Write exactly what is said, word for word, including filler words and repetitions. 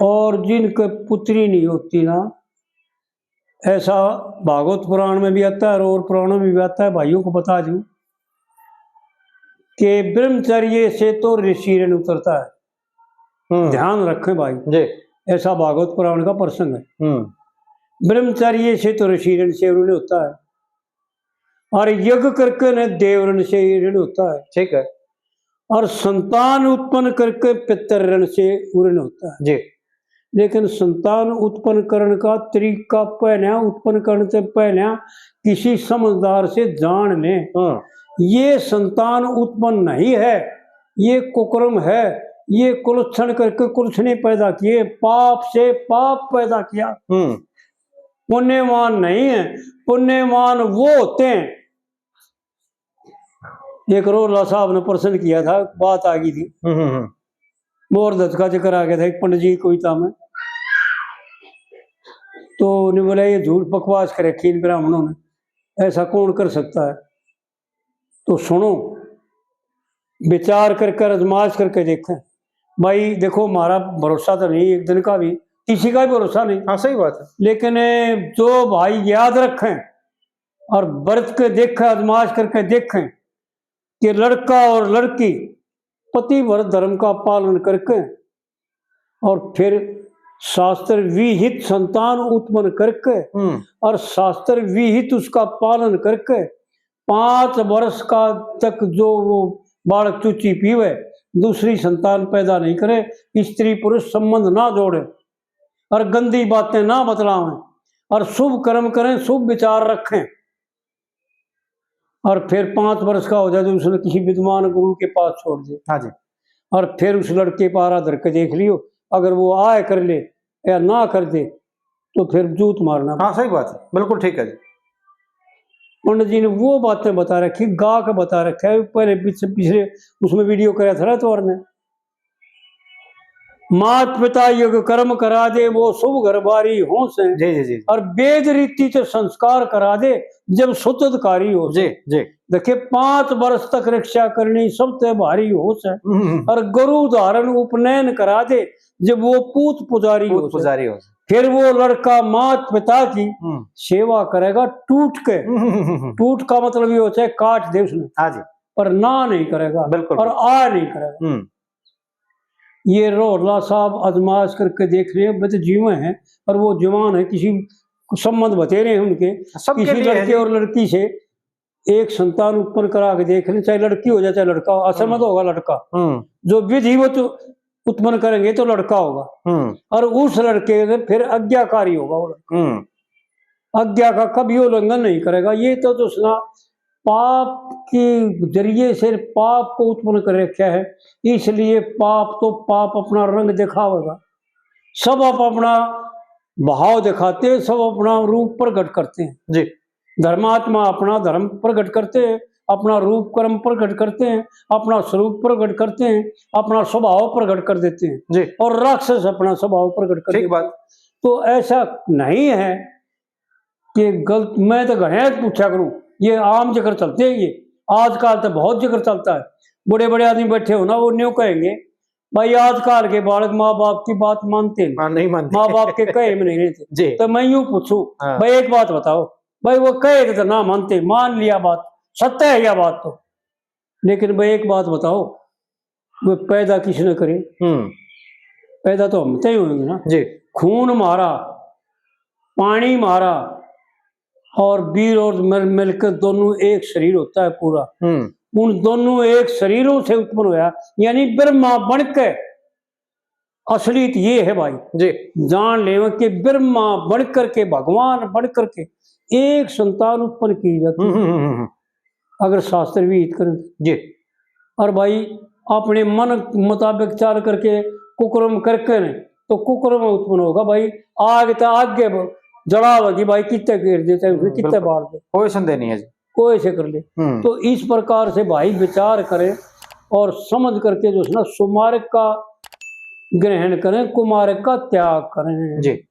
और जिनके पुत्री नहीं होती ना, ऐसा भागवत पुराण में भी आता है और, और पुराणों में भी आता है, भाइयों को बता दूं कि ब्रह्मचर्य से तो ऋषि ऋण उतरता है। हम्म। ध्यान रखें भाई, जी। ऐसा भागवत पुराण का प्रसंग है। हम्म। ब्रह्मचर्य से तो ऋषि ऋण से ऋण होता है, और यज्ञ करके न देव ऋण से ऋण होता है। ठीक है। और संतान उत्पन्न करके पितर ऋण से ऋण होता है। जी। लेकिन संतान उत्पन्न करण का तरीका पहले, उत्पन्न करने से पहले किसी समझदार से जान लें। हाँ। ये संतान उत्पन्न नहीं है, ये कुकर्म है, ये कुलक्षण करके कुलक्षणी पैदा किए, पाप से पाप पैदा किया। हम्म। पुण्यवान नहीं है, पुण्यवान वो होते हैं। एक रोहला साहब ने प्रश्न किया था, बात आ गई थी, हम्म, हम्म, हम्म। मोर धत का जिक्र आ गया था एक पंडित जी की कविता में, तो उन्हें बोला, "ये झूठ बकवास कर रखी इन ब्राह्मणों ने, ऐसा कौन कर सकता है?" तो सुनो, विचार कर कर, आजमाइश करके देखें। भाई देखो, हमारा भरोसा तो नहीं एक दिन का भी, किसी का भी भरोसा नहीं। हाँ, सही बात है। लेकिन जो भाई याद रखें और बरत के देखें, आजमाइश करके देखें कि लड़का और लड़की पतिव्रत धर्म का पालन करके और फिर शास्त्र विहित संतान उत्पन्न करके हम्म। और शास्त्र विहित उसका पालन करके पाँच वर्ष का तक जो वो बालक चूची पीवे, दूसरी संतान पैदा नहीं करे, स्त्री पुरुष संबंध ना जोड़े और गंदी बातें ना बतलावें और शुभ कर्म करें, शुभ विचार रखें, और फिर पाँच वर्ष का हो जाए तो उसने किसी विद्वान गुरु के पास छोड़ दे। हाँ जी। और फिर उस लड़के पर आरा धर के देख लियो, अगर वो आए कर ले या ना कर दे, तो फिर जूत मारना। हाँ, सही बात है, बिल्कुल ठीक है जी। पंडित जी ने वो बातें बता रखी, गा के बता रखा है, पहले पीछे, पिछले उसमें वीडियो कराया था ना, तो ने मात पिता यज्ञ कर्म करा दे, वो शुभ घर बारी हो से। जी, जी, जी। और वेद रीति से संस्कार करा दे, जब सुतधकारी हो से। जी, जी। देखिए, पाँच वर्ष तक रक्षा करनी सबसे भारी हो से। हम्म, हम्म। और गुरु धारण उपनयन करा दे, जब वो पूत पुजारी पूत हो से। पुजारी हो से। फिर वो लड़का मात पिता की हम्म। सेवा करेगा टूट के। हम्म, हम्म, हम्म, हम्म। टूट का मतलब ये होता है काट दे उसने। हाँ जी। पर ना नहीं करेगा। बिल्कुल। और आ नहीं करेगा। हम्म। ये रोहला साहब आजमाइश करके देख रहे हैं, वे तो जीवे हैं और वो जवान है, किसी को संबंध बतेरे हैं उनके, सबके किसी लिए है लड़के जी। और लड़की से एक संतान उत्पन्न करा के देख लें, चाहे लड़की हो जाए चाहे लड़का, असल में हम्म। तो होगा लड़का। हम्म। जो विधिवत उत्पन्न करेंगे तो लड़का होगा। हम्म। और उस लड़के से फिर आज्ञाकारी होगा वो लड़का। हम्म। आज्ञा का कभी उल्लंघन नहीं करेगा। ये तो उसने पाप के जरिए से पाप को उत्पन्न कर रखा है, इसलिए पाप तो पाप अपना रंग दिखावेगा। सब आप अपना भाव दिखाते हैं, सब अपना रूप प्रगट करते हैं। जी। धर्मात्मा अपना धर्म प्रगट करते हैं, अपना रूप कर्म प्रगट करते हैं, अपना स्वरूप प्रगट करते हैं, अपना स्वभाव प्रगट कर देते हैं। जी। और राक्षस अपना स्वभाव प्रगट कर ठीक देते हैं। बात। तो ऐसा नहीं है कि गलत, मैं तो घणे पूछा करूं, ये आम जिक्र चलते हैं, ये आजकल तो बहुत जिक्र चलता है। बड़े बड़े आदमी बैठे हो ना, वो न्यू कहेंगे, भाई आजकल के बालक माँ बाप की बात मानते हैं, हाँ, नहीं मानते। माँ बाप के कहे में नहीं रहते। जी। तो मैं यूं पूछूं, हाँ। भाई एक बात बताओ, भाई वो कहे तो ना मानते, मान लिया बात, सत्य है यह बात तो, लेकिन भाई एक बात बताओ, वो पैदा किसने करे? हम्म। पैदा तो हम तय होंगे ना। जी। खून मारा, पानी मारा, और वीर और मर मिलकर दोनों एक शरीर होता है पूरा। हम्म। उन दोनों एक शरीरों से उत्पन्न होया, यानी ब्रह्मा बन के। असलियत ये है भाई, जी। जान लेवे कि ब्रह्मा बन करके, भगवान बन करके एक संतान उत्पन्न की जाती है। हम्म, हम्म, हम्म, हम्म। अगर शास्त्र विहित करें तो। जी। और भाई, अपने मन मुताबिक चाल करके कुकर्म करके ने, तो कुकर्म उत्पन्न होगा भाई। आग तो आगे ब-, जलावेगी भाई, कितने घेर दे, चाहे उसने हम्म, कितने बिल्कुल। बार दे। कोई संदेह नहीं है जी। कोई से कर ले। हम्म। तो इस प्रकार से भाई विचार करें और समझ करके जो है ना, सुमार्ग का ग्रहण करें, कुमार्ग का त्याग करें। जी।